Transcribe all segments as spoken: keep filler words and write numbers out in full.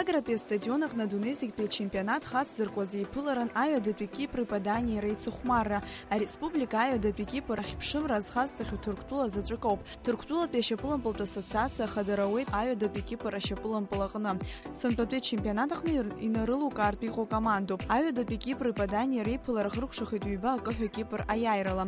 Агратәи астадион аҟны адунеи зегьтәи ачемпионат хацзыркуаз еиԥыларан аҩадатәи Кипри Паданиа реицыхәмарра. Ареспублика аҩадатәи Кипр ахьԥшымра азхазҵахьоу Ҭырқәтәыла заҵәык ауп. Ҭырқәтәылатәи ашьапылампылтә ассоциациа ахадара ауеит аҩадатәи Кипр ашьапылампыл аҟны. Сынтәатәи ачемпионат аҟны ир-, инарылукаартә иҟоу командоуп. Аҩадатәи Кипри Паданиа реиԥылара хыркәшахеит ҩба акы ҳәа Кипр аиааирала.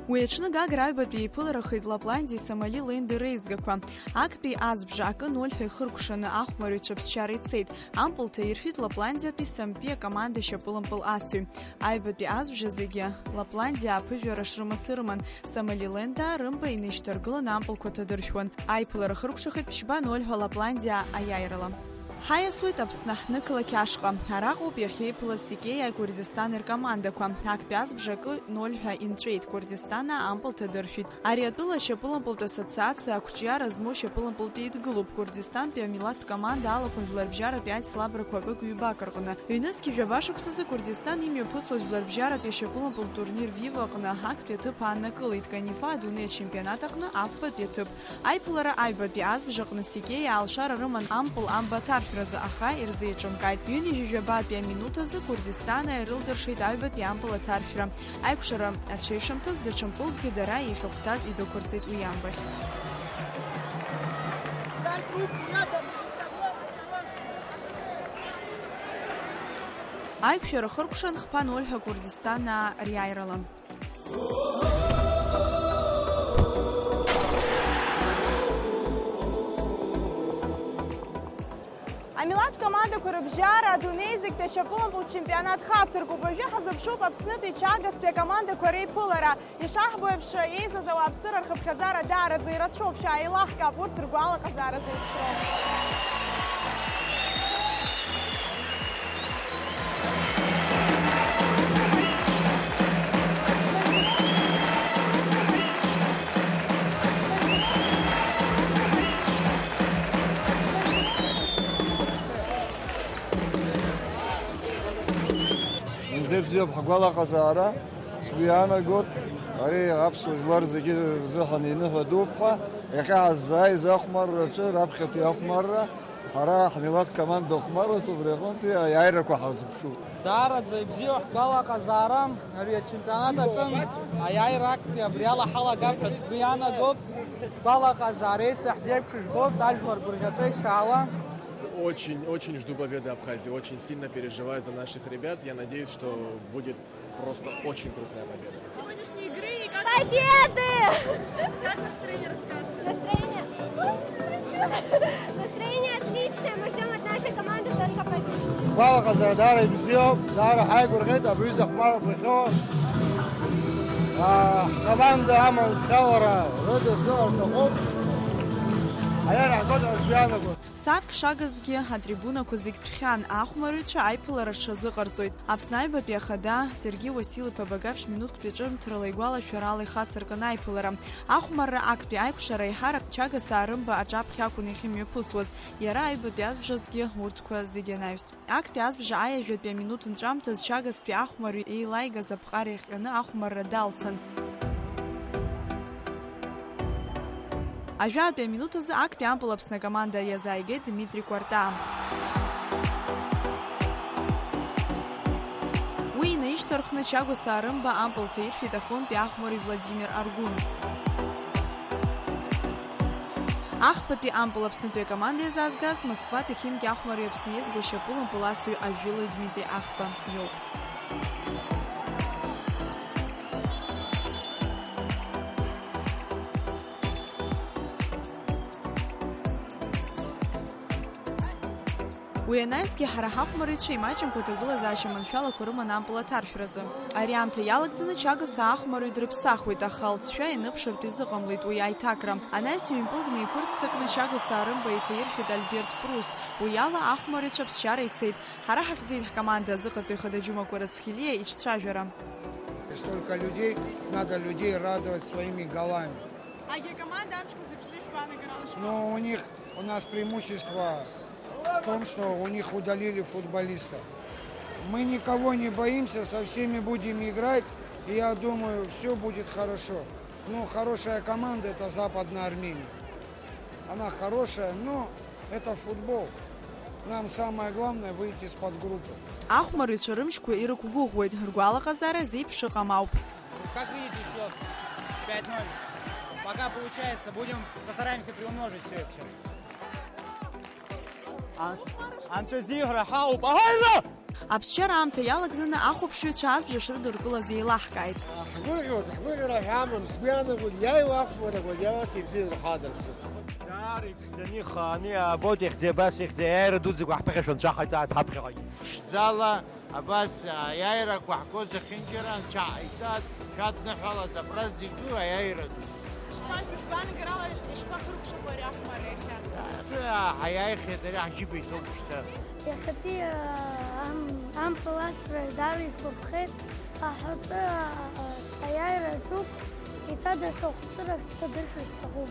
Уи аҽны Гагра аҩбатәи еиԥыларахеит Лапландиеи Сомали Лендеи реизгақәа. Актәи азбжа акы ноль ҳәа ихыркәшаны ахәмарыҩцәа ԥсшьара ицеит. Ампыл ҭаиршәит Лапландиатәи Сампи акоманда шьапылампыл асҩ. Аҩбатәи азбжа зегьы Лапландиа аԥыжәара шрымац ирыман. Сомалилендаа рымба инеишьҭаргыланы ампылқәа ҭадыршәуан. Аиԥылара хыркәшахеит ԥшьба ноль ҳәа Лапландиа аиааирала. Ҳаиасуеит Аԥсны ҳнықалақь ашҟа. Араҟоуп иахьеиԥылаз Сикеиа Курдистани ркомандақәа. Актәи азбжа акы ноль ҳәа инҵәеит, Курдистан ампыл ҭадыршәит. Ари атәыла ашьапылампылтә ассоциациа ақәҿиара змоу шьапылампылтә еидгылоуп. Курдистантәи амилаҭтә команда алақәа жәларбжьаратәи аицлабрақәа акык-ҩбак рҟны. Ҩнызқь жәаба шықәсазы Курдистан имҩаԥысуаз жәларбжьаратәи ашьапылампылтә турнир Вива аҟны актәи аҭыԥ ааннакылеит, КОНИФА адунеи ачемпионат аҟны афбатәи аҭыԥ. Аиԥылара аҩбатәи азбжаҟны Сикеиа алшара рыман ампыл амба аҭаршәразы, аха ирзеиҿымкааит. Ҩынҩажәи жәабатәи аминуҭ азы Курдистанаа ирылдыршеит аҩбатәи ампыл аҭаршәра. Аиқәшара аҽеишамҭаз даҽа мпылкгьы дара иахьахәҭаз идәықәырҵеит уи амбахь. Аиқәшәара хыркәшан хԥа ноль ҳәа Курдистанаа риааирала. Амилаҭ командақәа рыбжьара адунеи зегьтәи ашьапылампыл чемпионат хацыркуп. Уажәы ҳазыԥшуп Аԥснытәи Чагастәи акомандақәа реиԥылара. Ишаҳбо еиԥш, еизаз ауааԥсыра рхыԥхьаӡара даараӡа ирацәоуп. Шәааилаҳкаап, урҭ ргәалаҟазаара зеиԥшроу. Зынӡа ибзиоуп ҳгәалаҟазаара. Сгәы иаанагоит, ари аԥсуа жәлар зегьы рзыҳәан иныҳәа дууп ҳәа. Иахьа ҳаззааиз ахәмарра аҿы раԥхьатәи ахәмарра. Ҳара ҳмилаҭ команда хәмаруеит, убри аҟынтәи аиааирақәа ҳазыԥшуп. Даараӡа ибзиоу ҳгәалаҟазаара, ари ачемпионат аҿы аиааира актәи абри ала ҳалагап ҳәа сгәы иаанагоуп. Ҳгәалаҟазаара еицаҳзеиԥшу жәбоит, ажәлар гәырӷьаҵәа ишаауа. Очень, очень жду победы Абхазии, очень сильно переживаю за наших ребят. Я надеюсь, что будет просто очень крупная победа. Сегодняшней игры и как... Победы! Как настроение, рассказывай. Настроение? Настроение отличное, мы ждём от нашей команды только победы. Гәалаҟазаара даара ибзиоуп, даара ҳаигәырӷьеит, абри изы ахәмарра ԥхьоу. Аа, ҳкоманда аманшәалара рыдысныла рҭахуп. Аиааира ҳгоит ҳәа сгәы иаанагоит. Сааҭк шагазгьы атрибунақәа зегь ҭәхьан, ахәмарыҩцәа аиԥылара рҽазыҟарҵоит. Аԥсны Аҩбатәи Ахада Сергеи Уасил-иԥа Багаԥшь минуҭктәи ҿымҭрала игәалашәарала ихацыркын аиԥылара. Ахәмарра актәи аиқәшара аиҳарак Чагасаа рымба аҿаԥхьа акәын иахьымҩаԥысуаз, иара аҩбатәи азбжазгьы урҭқәа зегь анаҩс. Актәи азбжа аиажәатәи аминуҭ нҵәамҭаз Чагастәи ахәмарҩы еилаигаз аԥҟара иахҟьаны ахәмарра далцан. Ажәатәи аминуҭ азы актәи ампыл Аԥсны акоманда иазааигеит Дмитри Кәарта. Уи инаишьҭарххны Чагәа Саарымба ампыл ҭаиршәит Афонтәи ахәмарҩ Владимир Аргун. Ахԥатәи ампыл Аԥснытәи акоманда иазаазгаз Москватәи Химки ахәмарҩ Аԥсны иеизгоу ашьапылампыл асҩы ажәылаҩ Дмитри Ахба иоуп. Уи анаҩсгьы ҳара ҳахәмарыҩцәа имаҷымкәа аҭагылазаашьа маншәалақәа рыман ампыл аҭаршәразы. Ари аамҭа иалагӡаны Чагаса ахәмарҩ дрыԥсахуеит, аха алҵшәа ианыԥшыртә изыҟамлеит уи аиҭакра. Анаҩс ҩ-мпылк неиқәырццакны Чагаса арымба иҭаиршәит Альберт Прус. Уи ала ахәмарыҩцәа ԥсшьара ицеит. Ҳара ҳахьӡеит ҳкоманда азыҟаҵаҩ хада Џьума Кәарацхелиа иҿцәажәара. Столько людей, надо людей радовать своими голами. Агьа команда амчқәа зеиԥшроу шәгәаанагарала шәҟәы? Ну, у них, у нас преимущество в том, что у них удалили футболиста. Мы никого не боимся, со всеми будем играть, и я думаю, всё будет хорошо. Ну, хорошая команда — это Западная Армения. Она хорошая, но это футбол. Нам самое главное выйти из подгруппы. Ахәмарыҩцәа рымшьқәа ирықәгәыӷуеит, ргәалаҟазаара зеиԥш ыҟам ауп. Как видите, еще пять ноль. Пока получается, будем, постараемся приумножить все это сейчас. Анцәа зиҳәара ҳауп, аҳаира! Аԥсшьара аамҭа иалагӡаны ахәаԥшыҩцәа азбжа шрыдыркылаз еилаҳкааит. Ҳгәырӷьоит, ҳгәырӷьара ҳәа амам, сгәы иаанагон, иааиуа ахәмаррақәа иара ус ибзианы рхадырԥшуп. Даара иԥшӡаны ихааны иаабоит, ихьӡи абас ихьӡи аиааира дуӡӡақәа ҳԥыхьашәа анцәа ҳаиҵааит ҳаԥхьаҟагь. Ԥшӡала абас аиааирақәа ҳго зехьынџьара анцәа ҳаиҵааит, шәадныҳәалаз абра зегь ду аиааира ду. Ишԥа-, ишԥанагарала, ишԥахыркәшахо ари ахәмарра иахьа? Ҳаиааихьеит, ари ҳџьыба иҭоуп шьҭа. Иахьатәи, аа, ам-, ампыл асра дара исгәаԥхеит, аҳәатәы, аа, аиааира аҿуп, еиҭа даҽа хәцәырак ҭадыршәыр сҭахуп.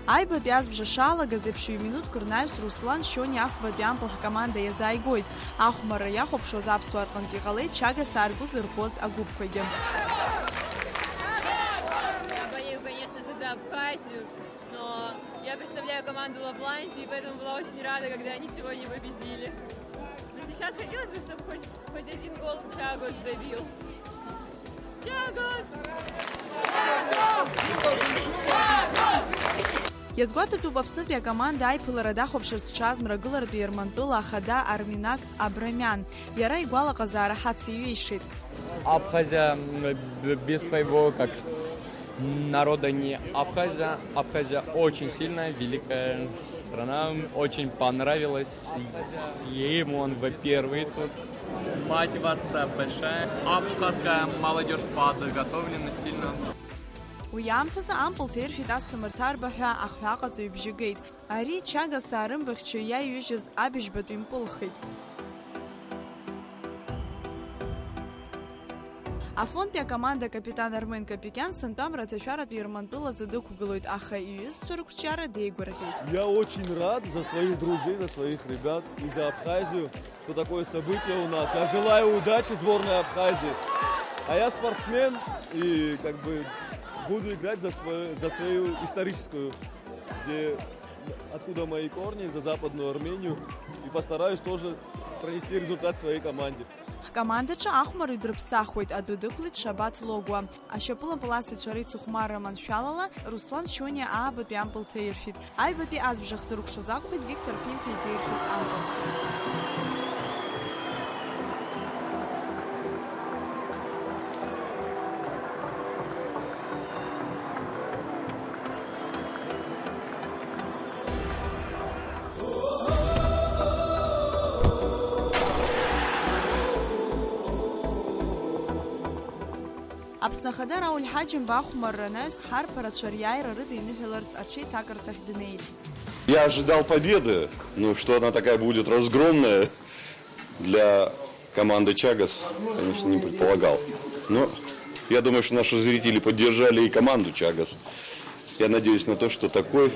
Аҩбатәи азбжа шалагаз еиԥш, ҩ-минуҭк рнаҩс Руслан Шьониа афбатәи ампыл ҳкоманда иазааигоит. Ахәмарра иахәаԥшуаз аԥсуаа рҟынтә иҟалеит Чагас ааргәы зырхоз агәыԥқәагьы. Я болею, конечно же, за Абхазию, но я представляю команду Лапландии, поэтому была очень рада, когда они сегодня победили. Но сейчас хотелось бы, чтобы хоть, хоть один гол Чагос забил. Чагос! Иазгәаҭатәуп Аԥснытәи акоманда аиԥылара дахәаԥшырц дшааз Мрагыларатәи Ермантәыла ахада Арминак Абрамиан. Иара игәалаҟазаара ҳациҩишеит. Абхазия, м, б-, без своего, как, народа не Абхазия. Абхазия очень сильная, великая страна. Очень понравилось. Ему он, во-первых, тут. Мотивация большая. Абхазская молодёжь подготовлена сильно. Уи аамҭазы ампыл ҭаиршәит Асҭамыр Ҭарба ҳәа ахҳәааҟаҵаҩ ибжьы геит. Ари Чагас аарымбахьчаҩ иаиҩыжьыз абыжьбатәи мпылхеит. Афонтәи акоманда акапитан Армен Капикиан сынтәамра аҭашәаратәи Ермантәылазы дықәгылоит, аха иҩызцәа рықәҿиара деигәырӷьеит. Я очень рад за своих друзей, за своих ребят и за Абхазию, что такое событие у нас. Я желаю удачи сборной Абхазии. А я спортсмен и как бы буду играть за свою, за свою историческую, где, откуда мои корни, за Западную Армению. И постараюсь тоже принести результат своей команде. Ҳкомандаҿы ахәмарҩ дрыԥсахуеит, адәы дықәлеит Шабаҭ Логәуа. Ашьапылампыласҩцәа реицыхәмарра маншәалала Руслан Шьониа аабатәи ампыл ҭаиршәит. Аҩбатәи азбжа хзыркәшоз акәхеит Виктор Ԥимԥиа иҭаиршәыз ампыл. Аԥсны Ахада Рауль Ҳаџьымба ахәмарра анаҩс, ҳарԥарацәа риааира рыдиныҳәаларц аҽеиҭакырҭахь днеит. Я ожидал победы, но что она такая будет разгромная для команды Чагас, конечно, не предполагал. Но я думаю, что наши зрители поддержали и команду Чагас. Я надеюсь на то, что такой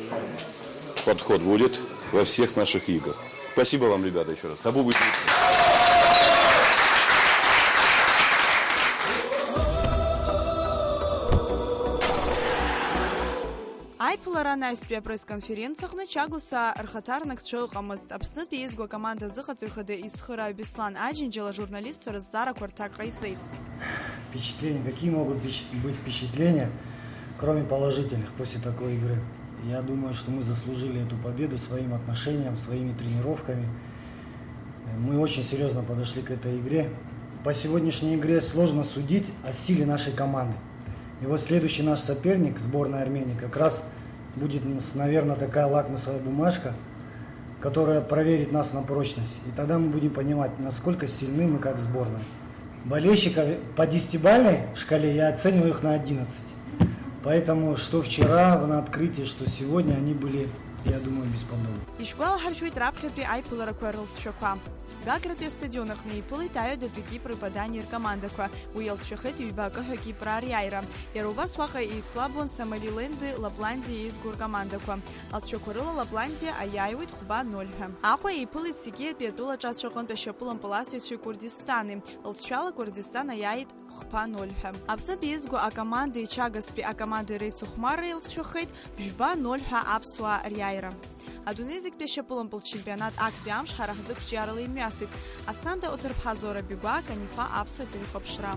подход будет во всех наших играх. Спасибо вам, ребята, еще раз. Хабубы. Аиԥылара анаҩстәи апресс-конференциаҟны Чагоса рхаҭарнакцәа ыҟамызт. Аԥснытәи еизго акоманда азыҟаҵаҩ хада ицхырааҩ Беслан Аџьынџьал ажурналистцәа рызҵаарақәа рҭак ҟаиҵеит. Впечатления. Какие могут впечат-, быть впечатления, кроме положительных, после такой игры? Я думаю, что мы заслужили эту победу своим отношением, своими тренировками. Мы очень серьёзно подошли к этой игре. По сегодняшней игре сложно судить о силе нашей команды. И вот следующий наш соперник, сборная Армении, как раз будет, наверное, такая лакмусовая бумажка, которая проверит нас на прочность. И тогда мы будем понимать, насколько сильны мы как сборная. Болельщиков по десятибалльной шкале я оцениваю их на одиннадцать. Поэтому что вчера на открытии, что сегодня, они были, я думаю, бесподобны. Ишәгәалаҳаршәоит раԥхьатәи аиԥыларақәа рылҵшәақәа. Гагратәи астадион аҟны иԥылеит аҩадатәи Кипри Падани ркомандақәа. Уи иалҵшәахеит ҩба акы ҳәа Кипраа риааира. Иара убас уаҟа еицлабуан Сомалиленди Лапландиа еизго ркомандақәа. Алҵшәақәа рыла Лапландиа аиааиуеит хәба ноль ҳәа. Аҟәа еиԥылеит Сигиатәи атәылаҿацә рҟынтә ашьапылампыласҩцәеи Курдистани. Лҵшәала Курдистан аиааит хәба ноль ҳәа. Аԥснытәи еизго акомандеи Чагастәи акомандеи реицыхәмарра еилҵшәахеит жәба ноль ҳәа аԥсуаа риааира. Адунеи зегьтәи ашьапылампылтә чемпионат актәи амш ҳара ҳзы қәҿиарала имҩасит. Асҭанда Оҭырԥҳа, Зора Бигәаа, Канифа, Аԥсуа телехәаԥшра.